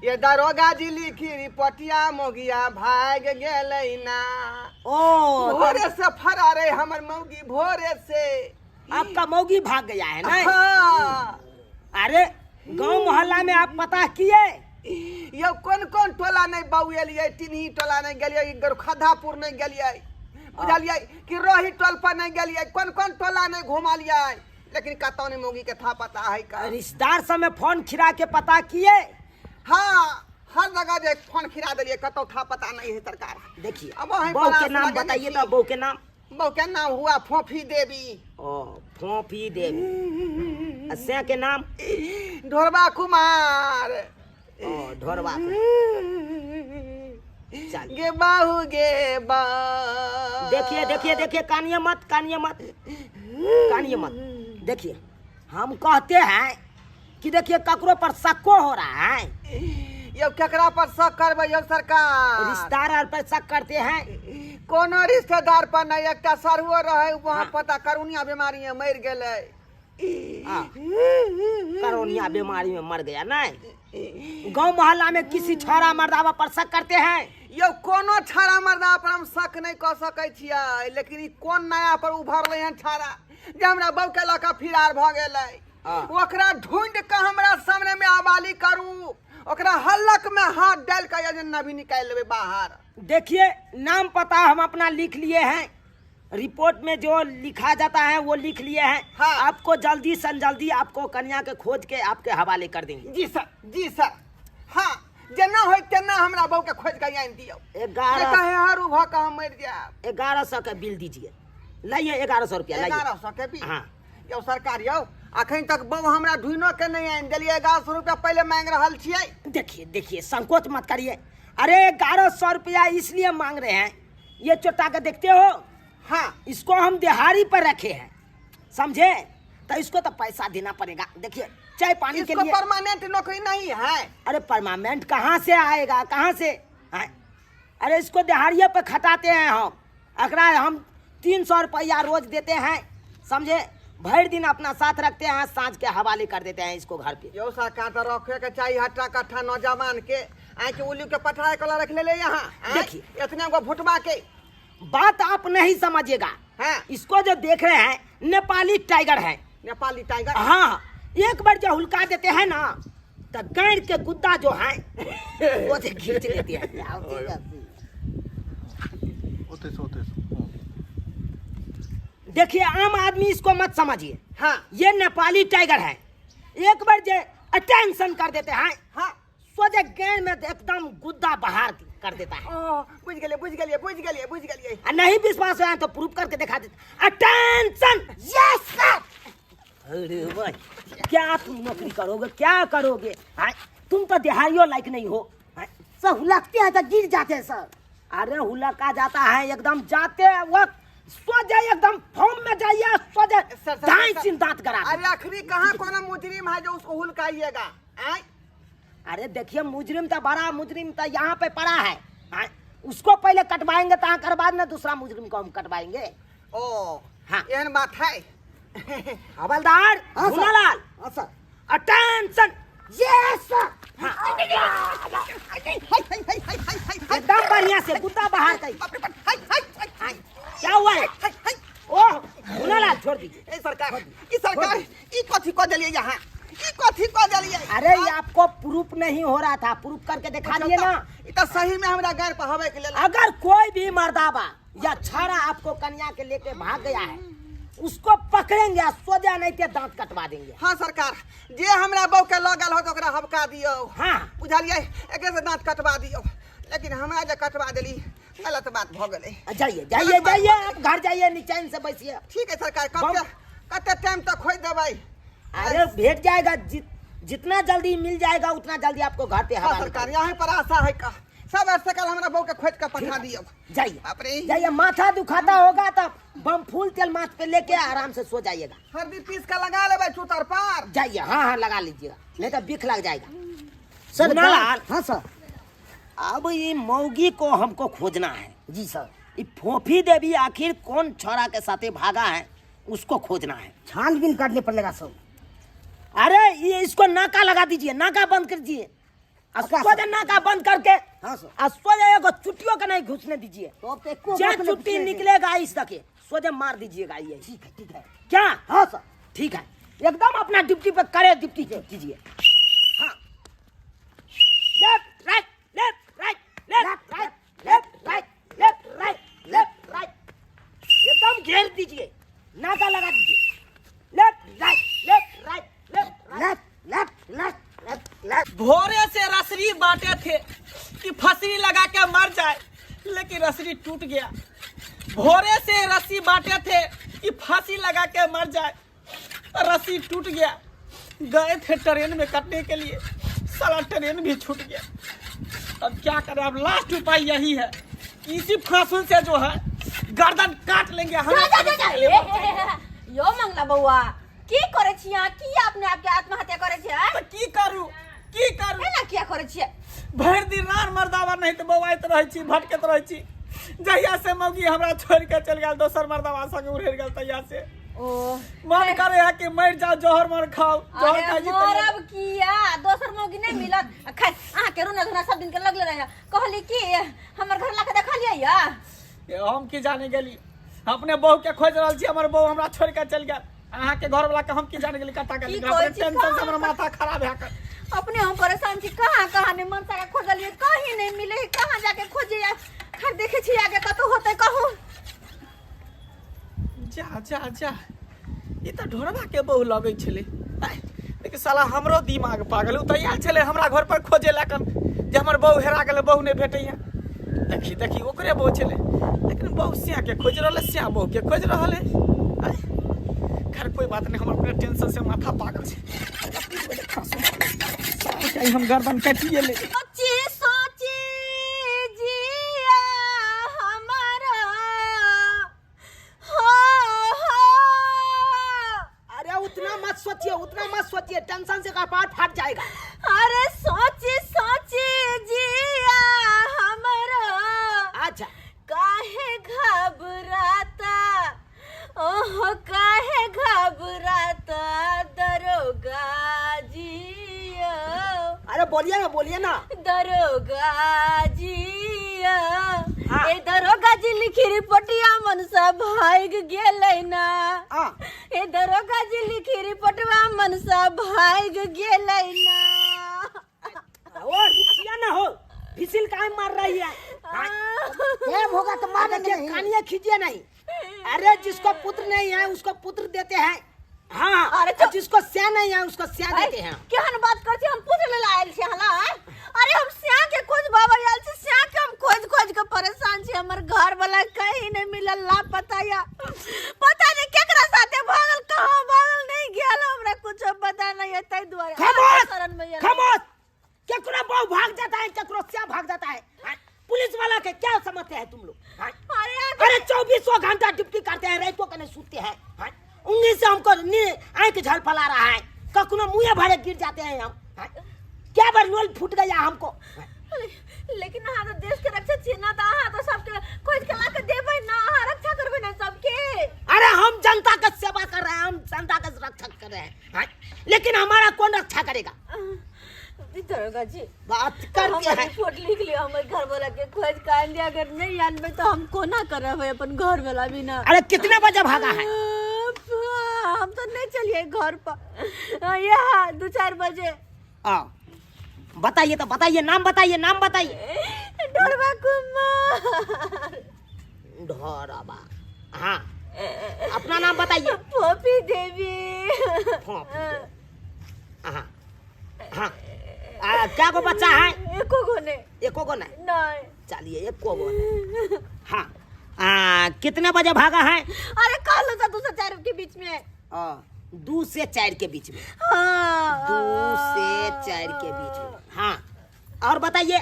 S1: ये दरोगा जी लिखी रिपोर्टिया मोगिया भाग गेलै ना।
S4: ओ
S1: भोरे से फरार है हमर मौगी, भोरे से।
S4: आपका मौगी भाग गया है ना?
S1: हाँ।
S4: अरे गांव मोहल्ला में आप पता किए?
S1: यो कोन कोन टोला नहीं बउएलियै, टिनही टोला नहीं गेलियै, खद्दापुर नहीं गेलियै, बुझलियै कि रोही टोल पर नहीं गेलियै, कोन कोन टोला नहीं घुमलियै, लेकिन कतौ नहीं मौगी के था पता है का।
S4: रिश्तेदार सब में फोन खिरा के पता किए?
S1: हाँ, हर जगह जे फोन खिरा दिलियै, कतौ था पता नहीं है सरकार।
S4: देखिए
S1: अब वहीं
S4: बहू के
S1: परास
S4: नाम
S1: लगेने
S4: बताइए
S1: छी।
S4: तो बहू के नाम।
S1: बहू के नाम हुआ फोफी देवी।
S4: ओ फोफी देवी। आ से के नाम?
S1: ढोरबा कुमार।
S4: ओ ढोरबा कुमार। चल।
S1: गे बाहू गे बा।
S4: देखिए देखिए देखिए, कानिए मत, कानिए मत, कानिए मत। देखिए हम कहते हैं कि देखिए ककरो पर शक्को हो रहा है।
S1: यो केकरा पर शक करबै यो सरकार?
S4: रिश्तेदार पर शक करते हैं।
S1: कोनो रिश्तेदार पर नहीं, एकटा सरहुओ रहे वहाँ
S4: हाँ।
S1: पता करोनिया बीमारी में मर गेलै।
S4: हाँ। करोनिया बीमारी में मर गया नहीं। गांव मोहल्ला में किसी छोरा मर्दावा पर शक करते हैं?
S1: यो कोनो छाड़ा मर्दावा पर हम शक नहीं कऽ सकै छियै, लेकिन ई कोन नया पर उभरलै हन छाड़ा जे हमरा बहू के लऽ कऽ फिरार भऽ गेलै।
S4: हाँ।
S1: ओकरा ढूंढ कऽ हमरा सामने में आबाली करू, ओकरा हल्लक में हाथ डाल कऽ जे नभी निकालि लेबै बाहर।
S4: देखिए नाम पता हम अपना लिख लिए हैं, रिपोर्ट में जो लिखा जाता है वो लिख लिए हैं।
S1: हाँ।
S4: आपको जल्दी से जल्दी आपको कन्या के खोज के आपके हवाले कर देंगे।
S1: जी सर, जी सर। हाँ, जेना होय तेना हमरा बहू के खोज के आनि दियौ।
S4: 11
S1: कहे हरू भऽ कऽ हम मरि जायब।
S4: 1100 के बिल दीजिए, लाइए 1100 रुपया लाइए।
S1: 1100 के बिल?
S4: हाँ।
S1: यौ सरकार यौ, अखन तक बहू हमरा ढूंढो के नहीं आनि देलियै, 1100 रुपया पहले मांग रहल छियै।
S4: देखिए देखिए संकोच मत करिए। अरे 1100 रुपया इसलिए मांग रहे हैं, ये चोटा के देखते हो?
S1: हाँ।
S4: इसको हम दिहाड़ी पर रखे हैं, समझे? तो इसको तो पैसा देना पड़ेगा। देखिए चाय पानी के
S1: इसको
S4: लिए
S1: परमानेंट नौकरी नहीं है।
S4: अरे परमानेंट कहाँ से आएगा, कहाँ से? हाँ? अरे इसको दिहाड़िए पे खटाते हैं हम, अकरा हम 300 रुपया रोज देते हैं, समझे? भर दिन अपना साथ रखते हैं, सांझ के हवाले कर देते हैं इसको घर पे।
S1: यो सरकार तो रखे के चाहिए हट्टा कट्ठा नौजवान के, आके उल्लू के पठाए कला रख ले ले यहाँ। आँय?
S4: देखिए।
S1: इतने गो भुटवा के
S4: बात आप नहीं समझिएगा।
S1: हाँ।
S4: इसको जो देख रहे हैं नेपाली टाइगर है।
S1: नेपाली टाइगर?
S4: हाँ, एक बार जो हुलका देते हैं ना तो गैर के गुद्दा जो है वो से खींच लेते हैं।
S5: ओते से, ओते से।
S4: देखिए आम आदमी इसको मत समझिए।
S1: हाँ।
S4: ये नेपाली टाइगर है, एक बार जो अटेंशन कर देते हैं,
S1: हाँ,
S4: सोझे गेंद में एकदम गुद्दा बाहर कर देता है।
S1: ओ, बुझ गेलिए, बुझ गेलिए, बुझ गेलिए, बुझ गेलिए।
S4: आ नहीं विश्वास है तो प्रूफ करके दिखा देते। Attention, yes sir. अरे भाई क्या तुम नौकरी करोगे, क्या करोगे? हाँ, तुम तो दिहाड़ियों लायक नहीं हो। हाँ,
S7: सब हुलकते हैं तो गिर जाते हैं सर।
S4: अरे हुलका जाता है एकदम, जाते वक्त सोझे एकदम फॉर्म में जाइए, सोझे
S1: सर, सर,
S4: दाएं
S1: सर।
S4: सिन दांत करा दे।
S1: अरे आखिरी कहाँ कोनो मुजरिम है जो उसको हुलकाइएगा? आय?
S4: अरे देखिए मुजरिम तो बड़ा मुजरिम तो यहाँ पे पड़ा है। हाँ, उसको पहले कटवाएंगे तो कर बाद में दूसरा मुजरिम को हम कटवाएंगे।
S1: ओ
S4: हाँ।
S1: एहन बात है।
S4: हवलदार
S7: हाँ, सर।
S4: भुनालाल।
S7: हाँ, सर।
S4: Attention,
S7: yes sir.
S4: हाँ। एकदम बढ़िया से कुत्ता बाहर कर। क्या हुआ है? ओह
S1: कऽ देलियै अहाँ? ई कथी कऽ देलियै?
S4: अरे ये आपको प्रूफ नहीं हो रहा था, प्रूफ करके दिखा दिए ना।
S1: ई तऽ सही में हमरा गाड़ पर हवे के लेल।
S4: अगर कोई भी मर्दाबा या छाड़ा आपको कन्या के लेके भाग गया है, उसको पकड़ेंगे आ सोजा नहीं के दांत कटवा देंगे।
S1: हाँ सरकार, जे हमरा बहू के लऽ गेल हो तऽ ओकरा हबका दियौ।
S4: हाँ।
S1: बुझलियै, एकरे से दांत कटवा दियौ, लेकिन हमरा जे कटवा देली गलत बात भऽ गेलै।
S4: जाइए जाइए जाइए, आप घर जाइए, निचैन से बैसिए।
S1: ठीक है सरकार। कते कते टाइम तक खोज देबै?
S4: अरे भेट जाएगा, जितना जल्दी मिल जाएगा उतना जल्दी आपको घर पे
S1: हाँ
S4: हवा
S1: सरकार, यहाँ पर आशा है का सब ऐसे कल हमरा बहू के खोज के पठा दियौ।
S4: जाइए।
S1: बाप रे।
S4: जाइए, माथा दुखाता होगा तब बम फूल तेल माथ पे लेके आराम से सो जाइएगा।
S1: हल्दी पीस के लगा लेबै चूतर पर।
S4: जाइए, हाँ हाँ लगा लीजिएगा, नहीं तो बिख लग जाएगा।
S7: सर,
S4: मुन्नालाल।
S7: हाँ सर।
S4: अब ये मौगी को हमको खोजना है।
S7: जी सर।
S4: ये फोफी देवी आखिर कौन छोरा के साथे भागा है, उसको खोजना है।
S7: छानबीन करने पड़ेगा सर।
S4: अरे ये इसको नाका लगा दीजिए, नाका बंद कर दीजिए।
S7: अच्छा,
S4: सोजे
S7: सर।
S4: नाका बंद करके।
S7: हाँ, सर।
S4: आ सोजे एगो चुट्टियों के नहीं घुसने दीजिए।
S7: तो अब तो एको
S4: जे
S7: बात नहीं
S4: चुट्टी
S7: घुसने देंगे।
S4: निकलेगा इस तक सोजे मार दीजिएगा ये।
S7: ठीक है, ठीक है।
S4: क्या?
S7: हाँ सर।
S4: ठीक है, एकदम अपना ड्यूटी पे करे ड्यूटी कीजिए। हाँ, left right left right left right left right left right left right, एकदम घेर दीजिए, नाका लगा दीजिए। Left right left right left right
S7: left left left left left.
S6: भोरे से रसरी बांटे थे कि फसरी लगा के मर जाए, लेकिन रसरी टूट गया। भोरे से रस्सी बांटे थे कि फांसी लगा के मर जाए, रस्सी टूट गया। गए थे ट्रेन में कटने के लिए, साला ट्रेन भी छूट गया। अब क्या करें, अब लास्ट उपाय यही है कि इसी फांसुल से जो है गर्दन काट लेंगे हम।
S2: जा जा जा जा। ए, हे, हे, हे, यो मंगला बौआ, की करे छी अहाँ? की अपने आप के आत्महत्या करे छी आँय?
S6: तो की करू, की करू?
S2: एना किया करे छियै?
S6: भरि दिन रान मर्दावा नहीं तो बौआइत रहै छी, भटकैत रहै छी। जहिया से मौगी हमरा छोड़ के चलि गेल, दोसर मर्दावा संग उड़ि गेल, तहिया से
S2: ओ
S6: मन करे है कि मरि जाओ, जहर मर खाओ, जहर
S2: अरे
S6: खाइ छी।
S2: मरब किया, दोसर मौगी नहीं मिलत? आ खैर, अहाँ के रोना धोना सब दिन के लगले रहे। कहली कि हमर घर लाके देखलियै या?
S6: तैया। हम की जाने गेली, अपने बहू के खोज रहल छी, हमर बहू हमरा छोड़ के चलि गेल। अहाँ के घर वाला के हम की जाने गेली कतऽ गेली।
S2: की कहै छी,
S6: टेंशन से हमर माथा खराब है कर।
S2: अपने हम परेशान छी, कहाँ कहाँ ने मनसा के खोजलियै, कहीं नहीं मिले, कहाँ जाके खोजियै? खैर देखे छी आगे कतौ होतै। कहू।
S6: जा जा जा, ई तऽ ढोरबा के बहू लगै छलै। आइ, लेकिन साला हमरो दिमाग पागल, उ तऽ आयल छलै हमरा घर पर खोजे लए कन जे हमर बहू हेरा गेलै, बहू नहि भेटैया। देखी देखी, ओकरे बहू छलै, लेकिन बहू सिया के खोजि रहल है, सिया बहू के खोजि रहल है। आइ, खैर कोई बात नहीं, हम अपने टेंशन से माथा पागल छै। हम गर्दन काटिए ले।
S2: सोची सोची जिया हमारा हो हो।
S4: अरे उतना मत सोचिए, उतना मत सोचिए, टेंशन से कपार फाट जाएगा।
S2: अरे सोची सोची जिया हमारा।
S4: अच्छा।
S2: काहे घबराता, ओहो काहे घबराता दरोगा जी ओ।
S4: अरे बोलिए ना, बोलिए ना।
S2: दरोगा जी ओ।
S4: हाँ।
S2: ए दरोगा जी लिखी रिपोर्टिया मनसा भाग गेलै ना।
S4: हाँ।
S2: ए दरोगा जी लिखी रिपोर्टवा मनसा भाग गेलै ना।
S4: ओ रुकिया ना हो, फिसिल काहे मार रही है?
S7: प्रेम होगा तो मार देंगे
S4: देखिए
S7: नहीं।
S4: कानिया खींचिए नहीं। अरे जिसको पुत्र नहीं है उसको पुत्र देते हैं। हाँ,
S2: अरे
S4: और जिसको स्या नहीं है उसको स्या देते हैं।
S2: केहन बात कर छी, हम पुत्र लेल आयल छी हला? अरे हम स्या के खोज बाबा आयल छी, स्या के हम खोज खोज के परेशान छी। हमर घर वाला कहीं नहीं मिलल, लापता या पता नहीं केकरा साथे भागल, कहाँ भागल, नहीं गेल, हमरा कुछ पता नहीं है, ताहि दुआरे
S4: खामोश
S2: शरण में आयल।
S4: खामोश। केकरो बहू भाग जाता है, केकरो स्या भाग जाता है। हाँ? पुलिस वाला के क्या समझते हैं तुम लोग? हाँ?
S2: अरे
S4: अरे 24 घंटा ड्यूटी करते हैं, रातों के नहीं सोते हैं। हाँ? उंगली से हमको आंख झल फला रहा है, कखनो मुँह भरे गिर जाते हैं हम। हाँ? क्या बार लोल फूट गया हमको। हाँ?
S2: लेकिन अहाँ तऽ देश के रक्षा छियै ना, तऽ अहाँ तऽ सबके खोज के ला के देबै ना, अहाँ रक्षा करबै ना सबके।
S4: अरे हम जनता का सेवा कर रहे हैं, हम जनता का रक्षा कर रहे हैं। हाँ? लेकिन हमारा कौन रक्षा करेगा?
S2: दरोगा जी
S4: बात करते
S2: हमर
S4: हैं।
S2: रिपोर्ट लिख लियो, हमर घर वाला के खोज के आनि दिया, अगर नहीं आनबै तऽ हम कोना करबै अपन घर वाला बिना?
S4: अरे कितने बजे भागा है?
S2: हम तो नहीं चलिए घर पर यहाँ 2-4 बजे।
S4: आ, बताइए तो बताइए, नाम बताइए, नाम बताइए।
S2: ढोरबा कुमार।
S4: ढोरबा, हाँ, अपना नाम बताइए।
S2: फोफी देवी।
S4: फोफी देवी, हाँ हाँ। क्या गो बच्चा है?
S2: एको गो ने।
S4: एको गो नहीं?
S2: नहीं।
S4: चलिए एको गो नहीं। हाँ। कितने बजे भागा है?
S2: अरे कल तो 2 से 4 के बीच में।
S4: 2 से 4 के बीच में।
S2: हाँ।
S4: 2 से 4 के बीच में। हाँ, और बताइए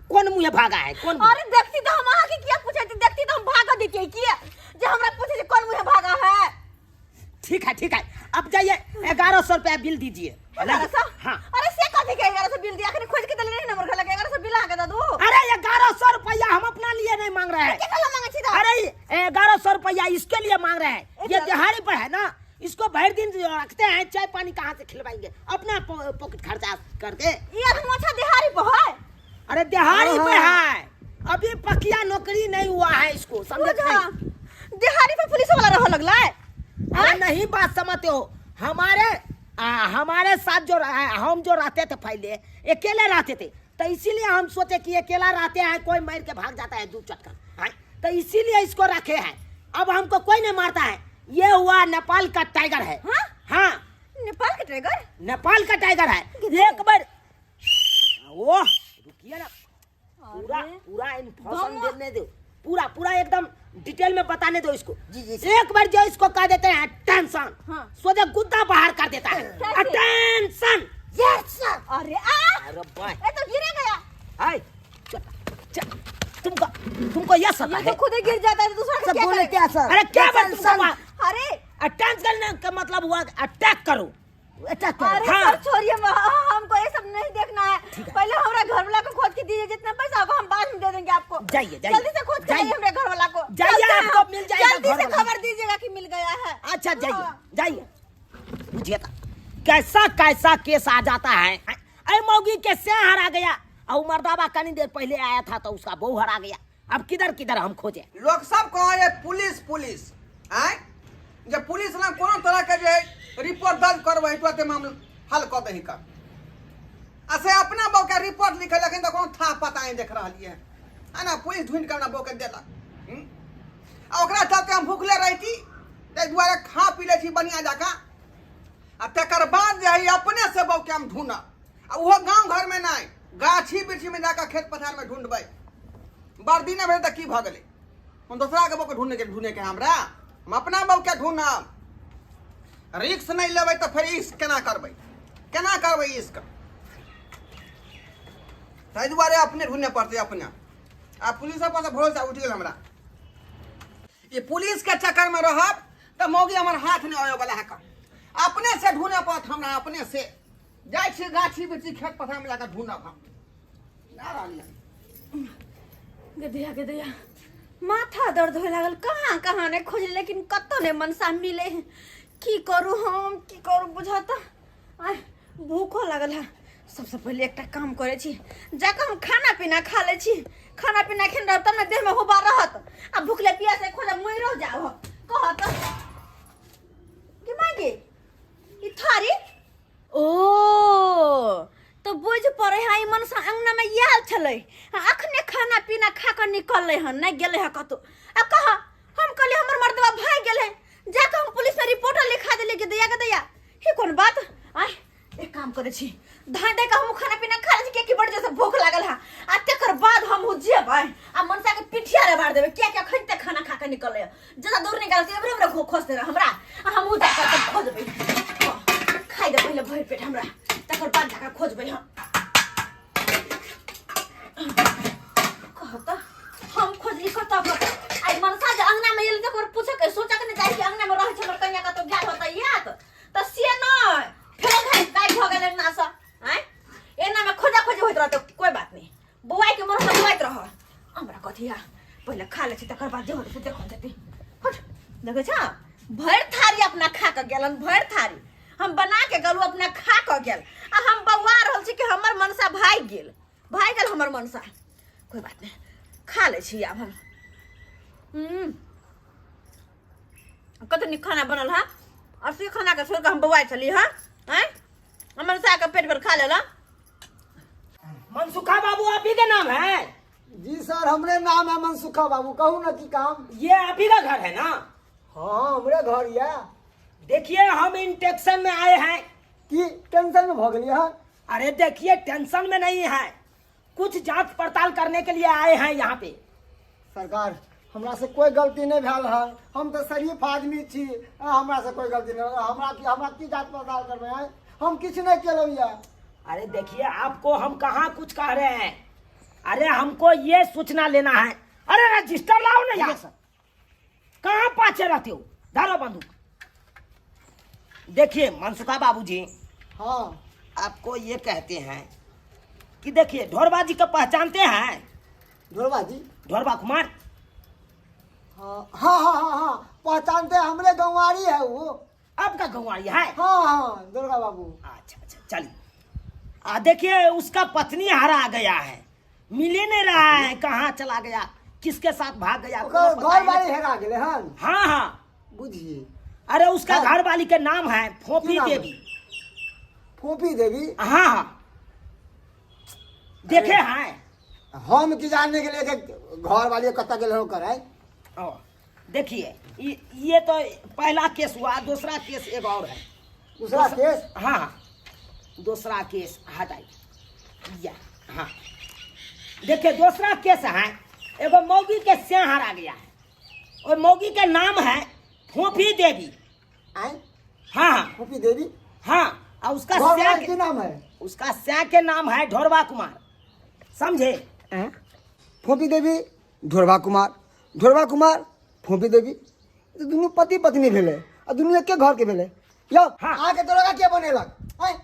S4: कौन मुँह भागा है? कौन?
S2: अरे देखती तो हम अहाँ के किया पूछे, देखती तो हम भागा देती किया जे हमरा पूछे जे कौन मुँह भागा है।
S4: ठीक है ठीक है, अब जाइए 1100 रुपया बिल दीजिए।
S2: 1100?
S4: हाँ।
S2: अरे से कथी के 1100 बिल दिया? अखनी खोज के देले नहीं नंबर लगे 1100 बिल अहाँ के दे दू।
S4: अरे 1100 रुपया हम अपना लिए नहीं मांग रहे हैं।
S2: के कला मांगे छी?
S4: अरे 1100 रुपया इसके लिए मांग रहे हैं, ये दिहाड़ी पर है ना, इसको भर दिन रखते हैं, चाय पानी कहाँ से खिलवाएंगे, अपना पॉकेट खर्चा करके।
S2: ये अच्छा दिहाड़ी पर है।
S4: अरे दिहाड़ी पे है, अभी पकिया नौकरी नहीं हुआ है इसको, समझे नहीं?
S2: दिहाड़ी पे पुलिस वाला रह लगला है।
S4: अरे नहीं बात समझते हो, हमारे हमारे साथ जो हम जो रहते थे पहले अकेले रहते थे, तो इसीलिए हम सोचे कि अकेला रहते हैं कोई मार के भाग जाता है दू चटकर, तो इसीलिए इसको रखे हैं। अब हमको कोई नहीं मारता है। ये हुआ नेपाल का टाइगर है।
S2: हाँ?
S4: हाँ,
S2: नेपाल का टाइगर?
S4: नेपाल का टाइगर है। एक बार वो रुकिए ना, पूरा पूरा इन्फॉर्मेशन देने दो, पूरा पूरा एकदम डिटेल में बताने दो इसको।
S7: जी जी।
S4: एक बार जो इसको कह देते हैं टेंशन,
S2: हाँ।
S4: सोचे गुद्दा बाहर कर देता है। टेंशन।
S7: Yes sir.
S2: अरे आ,
S4: अरे भाई
S2: ये तो गिरे गया।
S4: हाय चल चल, तुमको तुमको यस
S2: ये तो खुद ही गिर जाता है, दूसरा
S7: सब
S2: क्या
S7: बोले
S2: करेगा?
S7: क्या सर?
S4: अरे क्या बात तुमको?
S2: अरे
S4: टेंशन का मतलब हुआ अटैक करो,
S7: अटैक करो।
S2: अरे
S4: हाँ।
S2: सर छोड़िए, हमको ये सब नहीं देखना है। पहले हमारा घर वाला को खोज के दीजिए, जितना पैसा होगा हम बाद में दे देंगे आपको।
S4: जाइए जाइए,
S2: जल्दी से खोज के लाइए हमारे घर वाला को।
S4: जाइए, आपको मिल जाएगा।
S2: जल्दी से खबर दीजिएगा कि मिल गया है।
S4: अच्छा जाइए जाइए। बुझिए कैसा कैसा केस आ जाता है। अरे मौगी के से हरा गया, और मर्दाबा कनी देर पहले आया था तो उसका बहू हरा गया। अब किधर किधर हम खोजे।
S1: लोग सब कहे पुलिस पुलिस, आय जब पुलिस ना कोनो तरह के जे रिपोर्ट दर्ज करबै तुरंत मामला हल कऽ दही का। आ से अपना बहू के रिपोर्ट लिखे लेकिन तो कोनो था पता नहीं देख रहलियै है ना। पुलिस ढूंढ के अपना बहू के देलक। आ ओकरा चलते हम भूखले रहती, ताहि दुआरे खा पी लै छी बढ़िया जकाँ। आ तकर बाद जे है अपने से बहू के हम ढूंढब, आ ओहो गाँव घर में नहीं, गाछी वृक्षी में जाकर खेत पथार में ढूंढबै। बर्दी नहि भेल तऽ की भऽ गेलै, हम दोसरा के बहू के ढूंढे के ढूंढे के हमरा, हम अपना बहू के ढूंढब। रिक्स नहीं लेबै तऽ फेर इश्क केना करबै, केना करबै इश्क? ताहि दुआरे अपने ढूंढे पड़तै अपने। आ पुलिस पर भरोसा उठि गेल हमरा। ई पुलिस के चक्कर में रहब तऽ मौगी हमर हाथ नहि आबै वाला है। अपने से ढूंढे पड़त हमरा, अपने से जाइ छी गाछी वृक्षी खेत पथार में जाकर ढूंढब हम। ना रहलियै।
S2: गधिया गधिया माथा दर्द होए लागल, कहाँ कहाँ नहीं खोजले लेकिन कतौ नहीं मनसा मिले। की करू हम, की करू बुझत। आय भूखो लागल है। सबसे पहले एकटा काम करे छी, जाकर हम खाना पीना खा ले छी। खाना पीना खेने रहब तब ने देह में हुबा रहत, आ भूखले प्यासे खोजब मरि जाओ। कहत कि मांगे ई थारी ओ तो बुझ पड़े है ई मनसा अंगना में आयल छलै, अखने खाना पीना खा कऽ निकललै हन, नहि गेलै हँ कतौ। आ कह हम कहलियै हमर मर्दबा भागि गेलै, जाकऽ हम पुलिस में रिपोर्ट लिखा देलियै कि दैया के दैया। ही कोन बात? आय एक काम करै छी, धाँइ दऽ कऽ हमहूँ खाना पीना खा लै छी, कियाकि बड़ जोरसँ भूख लागल है। आ तकर बाद हमहूँ जेबै आ मनसा के पिठिया रबाड़ देबै, कियाकि अखन तक खाना खा कऽ निकललै हँ। ज्यादा दूर निकाल के एमहरे उमहरे खोजते रह हमरा, आ हमहूँ जाकऽ तब खोजबै। खाइ दे पहिले भरि पेट हमरा, तकर बाद जाकऽ खोजबै हम। कहत हम खोजली कतऽ कतऽ। आइ मनसा जे अंगना में एलै तऽ ओकर पूछऽ के सोचऽ के नहि चाही कि अंगना में रहै छै हमर कनिया कतौ गेल होतै याद, तऽ से नहि फेर घाइ गायब भऽ गेलै अंगना सँ। आँय एना में खोजा खोजी होइत रहतै, कोई बात नहीं, बौआइ के मन होतै बौआइत रह। हमरा कथी है, पहिले खा लै छी तकर बाद जे होतै से देखल जेतै। हट देखै छ भरि थारी अपना खा कऽ गेलन, भरि थारी हम बना के गेलहुँ अपना खा कऽ गेल। आ हम बौआ रहल छी कि हमर मनसा भागि गेल, भागि गेल हमर मनसा। कोई बात नहीं, खा लै छी आब हम। कते नीक खाना बनल है और से खाना के छोड़ के हम बौआइ छली हँ आँय हमर साहके पेट भर खा लेला।
S4: मनसुखा बाबू आप ही के नाम है?
S8: जी सर, हमरे नाम है मनसुखा बाबू। कहू ना की काम?
S4: ये आप ही का घर है ना?
S8: हाँ, हमरे घर या।
S4: देखिए हम इंटेक्शन में आए हैं।
S8: की टेंशन में भ गेलियै हन?
S4: अरे देखिए टेंशन में नहीं है, कुछ जांच पड़ताल करने के लिए आए हैं यहाँ पे।
S8: सरकार, हमरा से कोई गलती नहीं भेल है, हम तो शरीफ आदमी छी, हमरा से कोई गलती नहीं। हमरा की जांच पड़ताल करबै हैं? हम किछु नहीं केलहुँ या।
S4: अरे देखिए आपको हम कहाँ कुछ कह रहे हैं, अरे हमको ये सूचना लेना है। अरे रजिस्टर लाओ ना यार, कहाँ पाछे रहते हो? धरो बंदूक। देखिए मनसुखा बाबूजी,
S8: हाँ
S4: आपको ये कहते हैं कि देखिए ढोरबा जी को पहचानते हैं?
S8: ढोरबा जी?
S4: ढोरबा कुमार।
S8: हाँ हाँ हाँ हाँ हाँ पहचानते हैं, हमरे गंवारी है वो।
S4: आपका गंवारी है?
S8: हाँ हाँ दुर्गा बाबू।
S4: अच्छा अच्छा चलिए। आ देखिए उसका पत्नी हरा गया है, मिले नहीं रहा है, कहाँ चला गया, किसके साथ भाग गया,
S8: ओकर
S4: कोनो पता
S8: घर
S4: ही
S8: वाली
S4: नहीं।
S8: हेरा गेलै हन?
S4: हाँ हाँ
S8: बुझिए।
S4: अरे उसका
S8: हाँ।
S4: घर वाली के नाम है फोफी
S8: की नाम है?
S4: देवी।
S8: फोफी देवी?
S4: हाँ हाँ देखे हैं।
S8: हम की जानने के लिए कि घर वाली कतऽ गेल हो कराय?
S4: ओ, देखिए ये तो पहला केस हुआ, दूसरा केस एक और है।
S8: दूसरा केस?
S4: हाँ हाँ दूसरा केस हटाइए। या हाँ देखिए दूसरा केस है, एगो मौगी के सिया हरा गया है और मौगी के नाम है फोफी देवी।
S8: आय?
S4: हाँ हाँ
S8: फोफी देवी?
S4: हाँ, और उसका
S8: घर
S4: सिया
S8: वाले
S4: के
S8: की नाम है?
S4: उसका सिया के नाम है ढोरबा कुमार, समझे?
S8: फोफी देवी ढोरबा कुमार, ढोरबा कुमार फोफी देवी, तो दुनू पति पत्नी भेलै आ दुनू एके घर के भेलै। यौ
S4: हाँ।
S8: अहाँके दरोगा के बनेलक? आँय?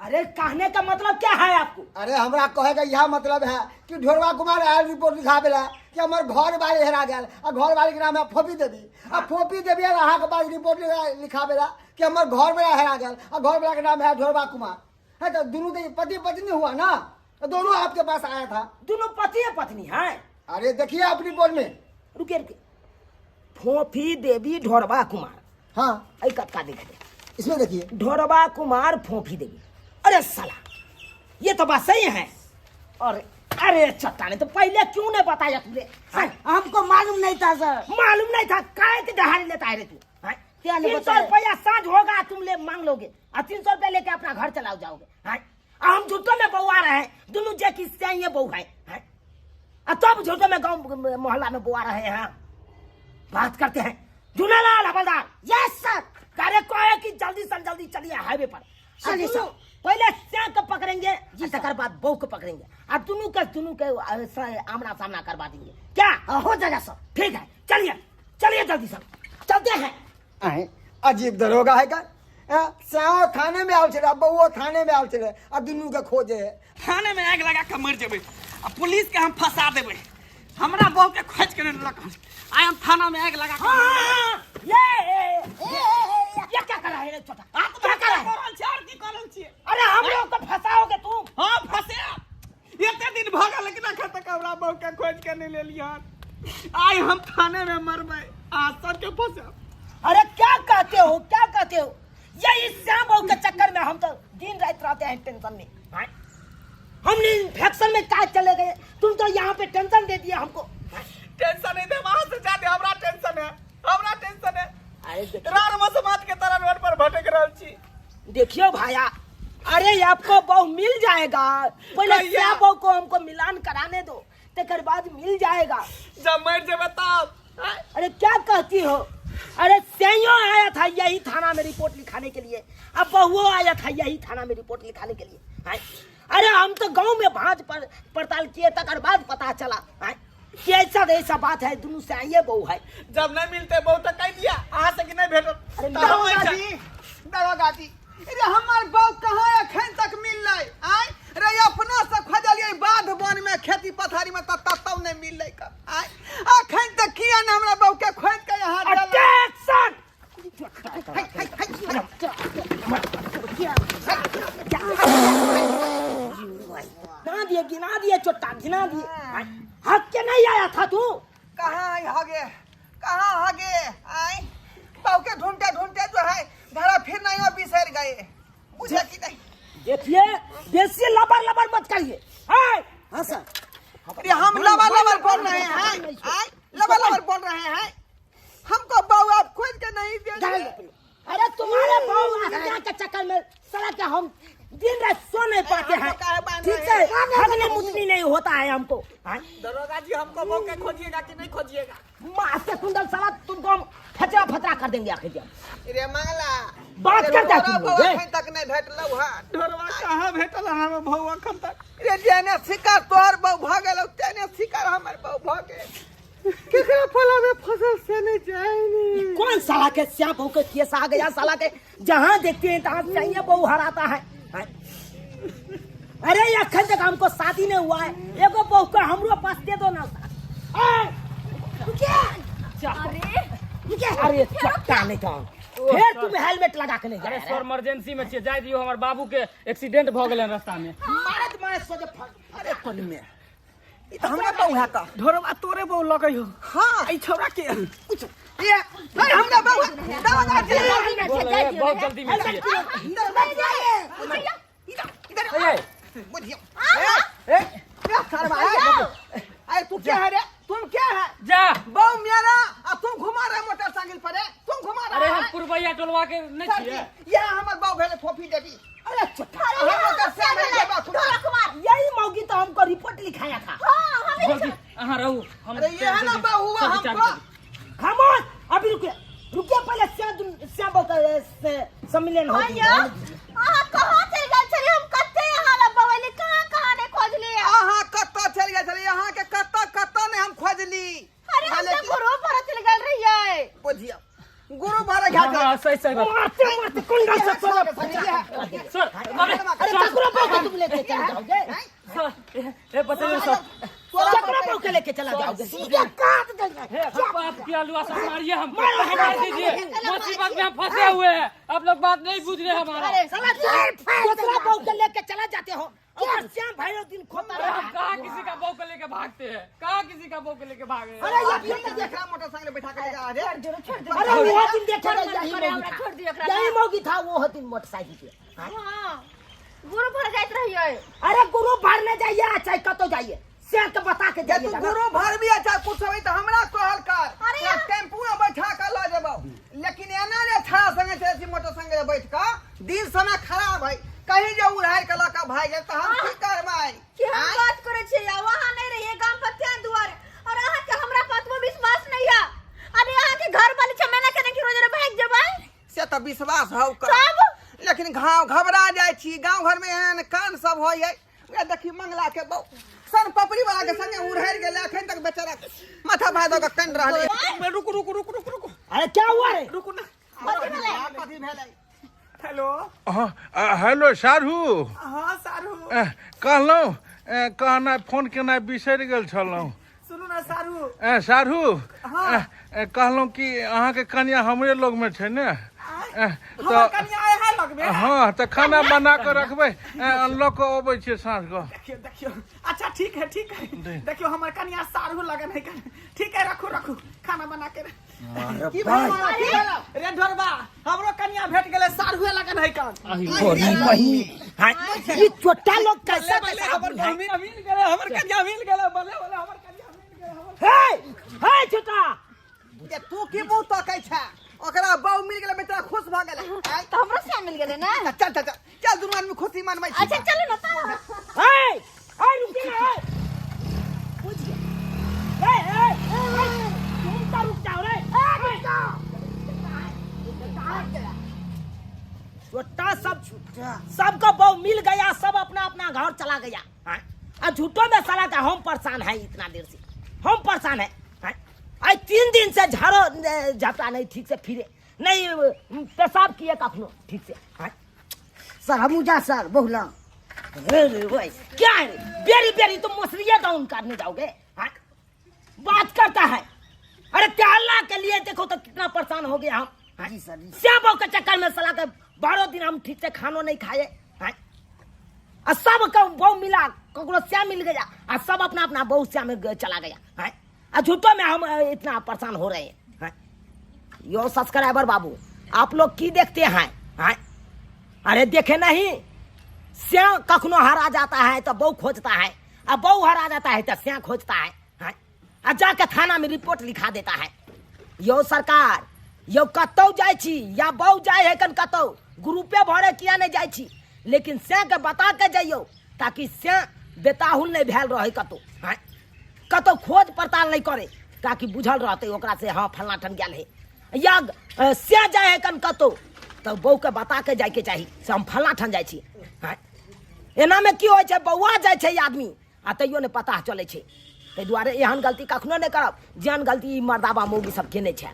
S4: अरे कहने का मतलब क्या है आपको?
S8: अरे हमरा कहे का यह मतलब है कि ढोरबा कुमार आयल रिपोर्ट लिखाबे ला कि हमर घर वाले हेरा गेल आ घर वाले के नाम है फोफी देवी, आ फोफी देवी आयल अहाँके पास रिपोर्ट लिखाबे ला कि हमर घर वाला हेरा गेल आ घर वाला के नाम है ढोरबा कुमार है, तो दोनों तो पति पत्नी हुआ ना, तो दोनों आपके पास आया था।
S4: दोनों पति पत्नी है।
S8: अरे देखिए आप रिपोर्ट में।
S4: रुकिए रुकिए, फोफी देवी ढोरबा कुमार।
S8: हाँ
S4: ऐ कटका देख दे,
S8: इसमें देखिए
S4: ढोरबा कुमार फोफी देवी। अरे साला ये तो बात सही है। और अरे चट्टाने तो पहले क्यों नहीं बताया तुमने?
S7: सर हमको मालूम नहीं था सर।
S4: मालूम नहीं था? काहे के दहाड़ी लेता है रे तू? हाँ?
S7: क्या नहीं
S4: 300
S7: बताया?
S4: रुपया साँझ होगा तुम ले मांग लोगे और 300 रुपया लेके अपना घर चलाओ जाओगे। हाँ? आ हम झूठो में बउआ रहे हैं, दोनों जे की ये बहू है। हाँ? आ तब झूठो में गांव मोहल्ला में बउआ रहे हैं। बात करते हैं झूलालाल हवलदार।
S7: Yes sir.
S4: अरे कहे कि जल्दी से जल्दी चलिए हाईवे पर।
S7: चलिए
S4: आ दोनों
S7: सर।
S4: पहले स्या के पकड़ेंगे जी, तकर बाद बहू के पकड़ेंगे और दोनों के आमना सामना करवा देंगे। क्या
S7: हो जाएगा सर।
S4: ठीक है चलिए चलिए जल्दी सर चलते हैं।
S8: आए, अजीब दरोगा है का? श्याओ थाने में आयल छलै, बउओ थाने में आयल छलै आ दुनू के खोजे है।
S6: थाने में आगि लगा के मरि जेबै आ पुलिस के हम फंसा देबै। हमरा बहू के खोज के नहि लेलक हन। आइ हम थाना में आगि लगा के
S4: हाँ, हाँ, हाँ, ये, ये क्या कर रहा है रे छोटा? क्या कर रहा है?
S6: कर रहल छी, और की कर रहल छियै?
S4: अरे हम लोग को फंसाओगे तुम?
S6: हाँ फंसे। एते दिन भऽ गेल लेकिन अखन तक हमरा बहू के खोज के नहि लेलियै हन। आइ हम थाने में मरबै आ सबके फंसाब।
S4: अरे क्या कहते हो, क्या कहते हो? यही श्याम बहू के चक्कर में हम तो दिन रात रहते हैं टेंशन में। हाँ? हम इन्फेक्शन में क्या चले गए, तुम तो यहाँ पे टेंशन दे दिया हमको। हाँ?
S6: टेंशन नहीं दे, वहां से जाते हमरा टेंशन है, हमरा टेंशन है।
S4: अरे देखियो।
S6: रार मसमात के तरह रोड पर भटक रहल छी।
S4: देखियो भाया, अरे आपको बहू मिल जाएगा, पहले
S6: भैया।
S4: श्याम बहू को हमको मिलान कराने दो, तकर बाद मिल जाएगा।
S6: जब मर जेबे तब।
S4: अरे क्या कहती हो? अरे सैयो आया था यही थाना में रिपोर्ट लिखाने के लिए, अब बहुओ आया था यही थाना में रिपोर्ट लिखाने के लिए। हाँ? अरे हम तो गांव में भांज पर पड़ताल किए तकर बाद पता चला, हाँ? कि ऐसा ऐसा बात है, दोनों से आइए बहू है।
S6: जब नहीं मिलते बहू तो कह दिया अहाँ से कि नहीं भेटत।
S4: अरे
S6: तऽ हम
S1: दरोगा
S6: ऐसा-
S1: जी, दरोगा जी, अरे हमर बहू कहाँ एखन तक मिललै? आँय रे अपना से खोजलियै बाध वन में खेती पथारी में तऽ ततौ नहि मिललै क। आँय एखन तक किया ने हमरा बहू के खोजि के यहाँ देलक?
S4: अटेंशन!
S1: है, है, है, है।
S4: गिना दिए, गिना दिए चोट्टा, गिना दिए। हक के नहीं आया था तू?
S1: कहाँ आई हगे, कहाँ हगे? आँय बहू के ढूंढते ढूंढते जो है घरा फिर नहीं और बिसर गए, बुझे कि नहीं?
S4: देखिए, बेसी लबर लबर मत करिए। हाय।
S7: हाँ सर।
S1: अरे हम लबर लबर बोल रहे हैं, आय लबर लबर बोल रहे हैं, हमको बहू आप खोज के नहीं दे।
S4: अरे तुम्हारे बहू आसमान के चक्कर में साला के हम दिन रात सो नहीं पाते हैं, ठीक से हगने मुतनी नहीं होता है हमको। हाँ?
S6: दरोगा जी, हमको बहू के खोजिएगा कि नहीं खोजिएगा?
S4: माँ से सुंदर साला तुमको हम फचरा फचरा कर देंगे आखिर जब।
S1: रे मंगला
S4: बात करता
S1: तोरा
S4: तुम
S1: बहू
S4: लोग,
S1: अखन तक नहीं भेटलौ हन।
S6: ढोरवा कहाँ भेटल हमार बहू अखन तक?
S1: रे जेने शिकार तोहर बहू भऽ गेलौ तेने शिकार हमर बहू भऽ गेल। केकरा फला में फसल से नहीं जाए नहीं।
S4: कौन साला के श्याम बहू के केस आ गया साला के, जहाँ देखते हैं तहाँ चाहिए बहू हराता है। अरे अखन तक हमको शादी नहीं हुआ है, एगो बहू के हमरो पास दे दो ना।
S2: अरे
S4: अरे चक्का नहीं था फिर तुम हेलमेट लगा के नहीं
S3: अरे
S4: जा
S3: सर, इमरजेंसी में छियै, जाय दियौ, हमर बाबू के एक्सीडेंट भऽ गेलै रास्ता में।
S4: मारत मारे सोचे
S1: अरे कोन में ई त हमरा बहू है का।
S6: ढोरवा तोरे बहू लगै हो?
S1: हाँ।
S6: ई छौड़ा के
S1: ये अरे हमरा बहू है। दरोगा जी,
S3: बोल, बहुत जल्दी में छियै।
S1: इधर इधर
S3: ए,
S1: बुझियो। ए ए सरवा, अरे तू क्या है रे? तुम क्या है?
S3: जा।
S1: बहू मेरा आ तुम घुमा रहे मोटरसाइकिल पर है? तुम घुमा
S3: अरे
S1: रहे
S3: हम
S1: हैं?
S3: पुरबैया टोलवा के नहीं
S1: सर
S3: छियै।
S1: जी, यह हमर बहू भेलै फोफी देवी।
S4: अरे चट्टा,
S1: हम ओकर से मिल जेबा
S2: ढोला कुमार।
S4: यही मौगी तो हमको रिपोर्ट लिखाया था।
S2: हाँ, हम
S3: जल्दी अहाँ रहू, हम
S1: अरे ये है ना बहू हुआ
S3: सर,
S1: हमको।
S4: खामोश, अभी रुकिए रुकिए, पहले श्याम श्याम बहू का से सम्मेलन हो।
S2: भैया, अहाँ कहाँ चलि गेल छलियै? हम कते अहाँ लग बवैली, कहाँ कहाँ नहि खोजलियै।
S1: अहाँ कतऽ चलि गेल छलियै? अहाँके कतऽ कतऽ नहि हम खोजली।
S2: अरे हम तऽ गुरु पर चलि गेल रहियै।
S1: बुझियौ गुरु भरे घाट।
S3: हाँ, सही सही बात।
S4: मारते मारते कुंडल से तोड़ा फटा।
S3: सर, अरे
S4: अरे चक्रो बहू को तुम लेके चले जाओगे?
S3: सर, ए बचैयौ सर।
S4: चक्रो बहू के लेके चला जाओगे?
S7: सीधे काट देंगे।
S3: हे आपकी आलू सब मारिए हमको,
S4: मारो,
S3: मार
S4: मारो,
S3: दीजिए, मुसीबत में हम फंसे हुए हैं, आप लोग बात नहीं बुझ रहे हमारा।
S4: साला दूसरा बहू के लेके चला जाते हो और श्याम भाई दिन खोता
S3: अरे
S4: रहा।
S3: हम कहाँ किसी का बहू को लेके भागते हैं, कहाँ किसी का बहू को लेके भागे हैं?
S4: अरे ये फिर
S1: देख रहा मोटरसाइकिल बैठा के जा रे।
S4: अरे वो दिन देखा
S2: छोड़
S4: यही
S2: दे,
S4: मौगी था,
S2: छोड़ दियो एकरा।
S4: यही मौगी था वो दिन मोटरसाइकिल पे।
S2: हाँ, गुरु पर जाइत रहियै।
S4: अरे गुरु भरने जाइए चाहे कतो जाइए, से के बता के
S1: जे
S4: जाइए।
S1: तू गुरु भर भी अच्छा कुछ होई त हमरा कहल कर।
S2: अरे
S1: तोरा टेम्पू में बैठा के ल जेबौ, लेकिन एना रे छड़ा संगे चलै छी मोटरसाइकिल बैठ के, दिन समय खराब है, कहीं जे उड़ाइ के ल के भागि गेल त हम की करबै?
S2: कि हम
S1: आँय?
S2: बात करै छियै, वहाँ नहि रहियै गाम पर तें दुआरे, और अहाँके हमरा पर अतबो विश्वास नहि यऽ। अरे अहाँके घर वाली छै, मैना केना कि रोज रोज भागि जेबै?
S1: से त विश्वास हौ कर,
S2: तब
S1: लेकिन घाव घबरा जाइ छी, गाँव घर में एहन कान सब होइ है। उएह देखी मंगला के बहू सन पपड़ी वाला के संगे उड़हरि गेलै, अखन तक बेचारा माथा भाई दऽ के कानि रहलै।
S6: रुकू रुकू रुकू रुकू रुकू।
S4: अरे क्या हुआ रे?
S6: रुकू ना।
S1: कथी भेलै?
S6: हेलो।
S5: हाँ, हेलो साढ़ू।
S6: हाँ सारू।
S5: कहलहुँ कहना फोन केनाइ बिसरि गेल छलहुँ।
S6: सुनू ना सारू।
S5: साढ़ू।
S6: हाँ।
S5: कहलहुँ कि अहाँके कनिया हमरे लगमे छै ने?
S6: हमर कनिया आए है लगमे।
S5: हाँ, तऽ खाना बना कऽ रखबै, लऽ कऽ अबै छियै साँझ कऽ।
S6: देखियौ देखियौ, अच्छा ठीक है ठीक है, देखियौ हमर कनिया सारू लगन है, ठीक है, रखू रखू खाना बना के।
S1: की भेलै? की भेलै?
S6: रे ढोरबा, हमरो कनिया भेट गेलै, सारूए लगन है कान।
S4: हाँ, ये छोटा लोग कैसा
S6: बल्ले
S4: कैसा
S6: हमर
S4: आदमी है?
S6: बहू मिल गेलै, हमर कनिया मिल गेलै, बल्ले बल्ले हमर कनिया मिल गेलै हमर।
S4: हे हे छोटा,
S1: जे तू की मुँह तकै छै? ओकरा बहू मिल गेलै, बेचारा खुश भऽ गेलै। आँय?
S2: तऽ हमरो से मिल गेलै ने।
S1: चल चल चल चल, दुनू आदमी खुशी मनबै छी।
S2: अच्छा चलू ने तऽ।
S4: हे हे रुकिए ना, हे बुझिए, हे हे हे, तुम तो रुक जाओ रे। ए, रुक जाओ। छोटा सब सबको बहू मिल गया, सब अपना अपना घर चला गया। हाँ? आ झूठो में साला का हम परेशान है, इतना देर से हम परेशान है। हाँ? आज 3 दिन से झाड़ो झपटा नहीं ठीक से, फिरे नहीं, पेशाब किए कखनो ठीक से। हाँ?
S7: सर हमू जा सर बहुला।
S4: रे रे भाई, क्या है रे? बेरी बेरी तुम मछलियां डाउन करने जाओगे? हाँ? बात करता है। अरे टहलना के लिए देखो तो कितना परेशान हो गया हम। हाँ?
S7: जी सर, जी।
S4: श्यामो के चक्कर में साला के 12 दिन हम ठीक से खानो नहीं खाए। हाँ? आ सब के बहू मिला, ककरो श्याम मिल गया, आ सब अपना अपना बहू श्याम में चला गया। हाँ? आ झूठो में हम इतना परेशान हो रहे हैं। हाँ? यो सब्सक्राइबर बाबू आप लोग की देखते हैं हैं? अरे देखे नहीं स्या कखनो हरा जाता है तो बहू खोजता है आ बहू हरा जाता है तो स्या खोजता है हैं? आ जाके थाना में रिपोर्ट लिखा देता है। यो सरकार यो कतौ जाइ छी या बहू जाइ है कन कतौ ग्रुपे भरे किया नहीं जाइ छी, लेकिन स्या के बता के जइयो ताकि स्या बेताहुल नहीं भेल रहे कतौ, हैं? कतौ खोज पड़ताल नहीं करे ताकि बुझल रहते ओकरा से हाँ फलना ठन गेल है, या स्या जाइ है कन कतौ तो बहू के बता के जाय के चाही से हम फलना ठन जाइ छी, हैं? एना में की होइ छै बौआ जाइ छै आदमी आ तैयो नहि पता चलै छै। ताहि दुआरे एहन गलती कखनो नहि करब जेहन गलती ई मर्दाबा मौगी सब केने छै।